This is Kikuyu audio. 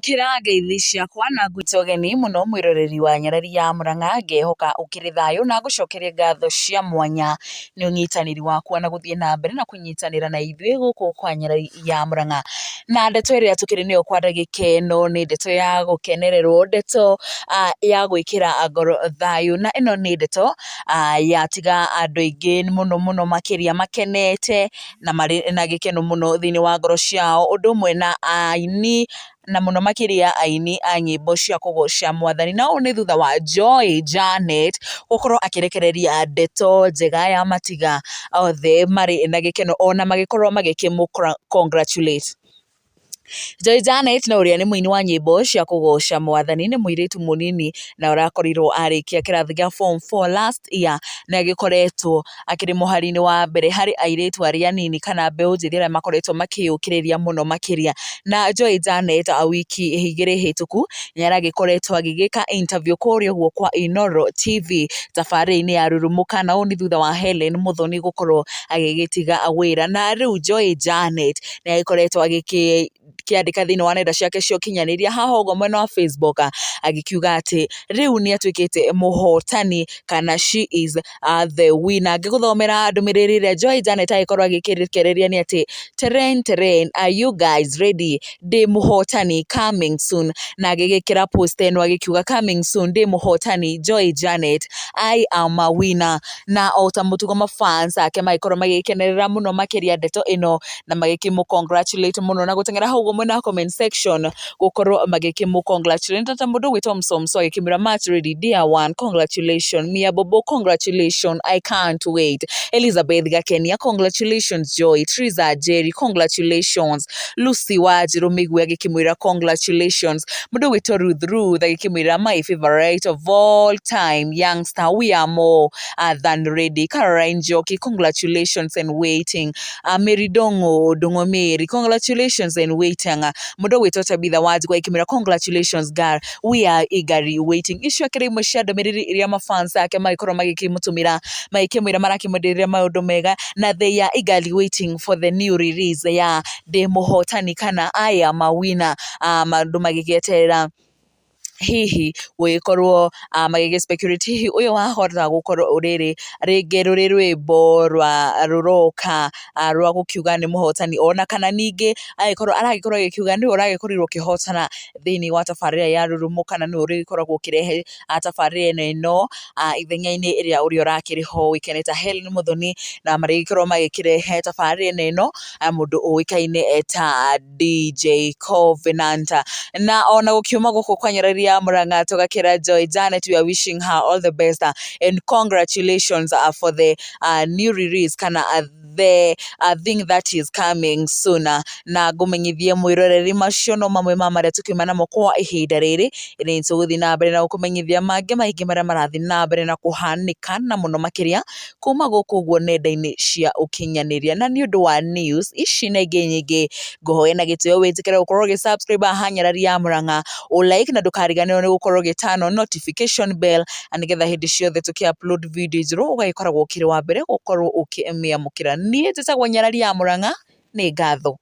Amũkĩra ngeithi ciakwa na ngwĩta ũgeni mũno mwĩroreri wa Nyarari ya Mũrang'a, ngehoka ũkĩrĩ thayũ na ngũcokerie ngatho cia mwanya nĩ ũnyitanĩri waku na gũthiĩ na mbere na kũnyitanĩra na ithuĩ gũkũ kwa Nyarari ya Mũrang'a. Na ndeto ĩrĩa tũkĩrĩ nayo kwa ndagĩka ĩno nĩ ndeto ya gũkenererwo, ndeto ya gwĩkĩra ngoro thayũ, na ĩno nĩ ndeto yatiga andũ aingĩ mũno mũno makĩria makenete na marĩ na gĩkeno mũno thĩinĩ wa ngoro ciao, ũndũ ũmwe na aini na mũno makĩria aini a nyĩmbo cia kũgoca mwathani. Na ũũ nĩ thutha wa Joy Janet gũkorwo akĩrekereria ndeto njega ya matiga othe marĩ na gĩkeno ona magĩkorwo magĩkĩmũ congratulate. Joy Janet na ũrĩa nĩ mũini wa nyĩmbo cia kũgoca mwathani nĩ mũirĩtu mũnini na ũrakorirwo arĩkia kĩrathi gĩa form 4 last year. Nĩ agĩkoretwo akĩrĩ mũhari-inĩ wa mbere harĩ airĩtu arĩa anini kana mbeũ njĩthĩ arĩa makoretwo makĩyũkĩrĩria mũno makĩria. Na Joy Janet wiki 2 hĩtũku nĩ aragĩkoretwo agĩgĩka interview kũrĩa ũguo kwa Inooro TV tabarĩra-inĩ ya Rurumũka, na ũũ nĩ thutha wa Helen Muthoni gũkorwo agĩgĩtiga wĩra. Na rĩu Joy Janet nĩ agĩkoretwo agĩkĩ kĩandĩka thĩinĩ wa nenda ciake cia ũkinyanĩria, haha ũguo mwena wa Facebook, agĩkiuga atĩ rĩu nĩ atuĩkĩte mũhotani kana she is the winner. Ngĩgũthomera ndũmĩrĩri ĩrĩa Joy Janet agĩkorwo agĩkĩrekereria nĩ atĩ, "Terrain terrain, are you guys ready? Ndĩ mũhotani, coming soon." Na agĩgĩkĩra post ĩno agĩkiuga, "Coming soon, ndĩ mũhotani, Joy Janet, I am a winner." Na o ta mũtugo mafans ake magĩkorwo magĩkenerera mũno makĩria ndeto ĩno na magĩkĩmũ congratulate mũno na gũteng'era hau ũguo mwena wa comment section gũkorwo magĩkĩmũ congratulate, ta mũndũ ũgwĩtwo Msomso agĩkĩmwĩra, "Much ready, dear one, congratulations." Mia Bobo, "Congratulations, I can't wait." Elizabeth Gakenia, "Congratulations, Joy." Triza Jerry, "Congratulations." Lucy Wanjiru Mĩgwi agĩkĩmwĩra, "Congratulations." Mũndũ ũgwĩtwo Ruth Ruth agĩkĩmwĩra, "My favorite of all time youngster, we are more than ready." Caroline Njoki, "Congratulations and waiting." Mary Dongo Dongo Mary, "Congratulations and waiting." Mũndũ ũgwĩtwo Tabitha Wanjikũ agĩkĩmwĩra, "Congratulations, girl, we are eagerly waiting." Icio akĩrĩ imwe cia ndũmĩrĩri iria mafans ake magĩkorwo magĩkĩmũtũmĩra magĩkĩmwĩra marakĩmwenderia maũndũ mega na they are eagerly waiting for the new release ya ndĩ mũhotani kana I am a winner. Maũndũ magĩgĩeterera hihi gũgĩkorwo magĩgĩ speculate hihi ũyũ wahota gũkorwo rĩrĩ rĩngĩ rũrĩ rwĩmbo rwa rũroka rwa gũkiuga nĩ mũhotani, ona kana ningĩ agĩkorwo aragĩkorwo agĩkiuga nĩwe ũragĩkorirwo ũkĩhotana thĩinĩ wa tabarĩra ya Rurumũ kana nĩwe ũrĩgĩkoragwo ũkĩrehe tabarĩra ĩno ithenya-inĩ rĩa ũrĩa ũrakĩrĩ ho ũĩkaine ta Helen Muthoni, na marĩgĩkorwo magĩkĩrehe tabarĩra ĩno mũndũ ũĩkaine ta DJ Covenant. Na ona gũkiuma gũkũ kwa Nyarari ya Murang'a tũgakĩra Joy Janet, we are wishing her all the best and congratulations for the new release kana the thing that is coming soon. Na ngũmenyithie mwĩroreri, macio no mamwe ma marĩa tũkiuma namo kwa ihinda rĩrĩ. Ĩndĩ nĩtũgũthiĩ na mbere na gũkũmenyithia mangĩ maingĩ marĩa marathiĩ na mbere na kũhanĩka na mũno makĩria kuma gũkũ ũguo nenda-inĩ cia ũkinyanĩria. Na nĩ ũndũ wa news ici na ingĩ nyingĩ, ngũhoya na gĩtĩo wĩtĩkĩre gũkorwo ũgĩ subscribe haha Nyarari ya Murang'a, ũ like na ndũkariganĩrwo nĩ gũkorwo ũgĩturn on notification bell, na nĩgetha hĩndĩ ciothe tũkĩ upload video njerũ ũgagĩkoragwo ũkĩrĩ wa mbere gũkorwo ũkĩmĩamũkĩra. Niĩ njĩtagwo Nyarari ya Murang'a, nĩ ngatho.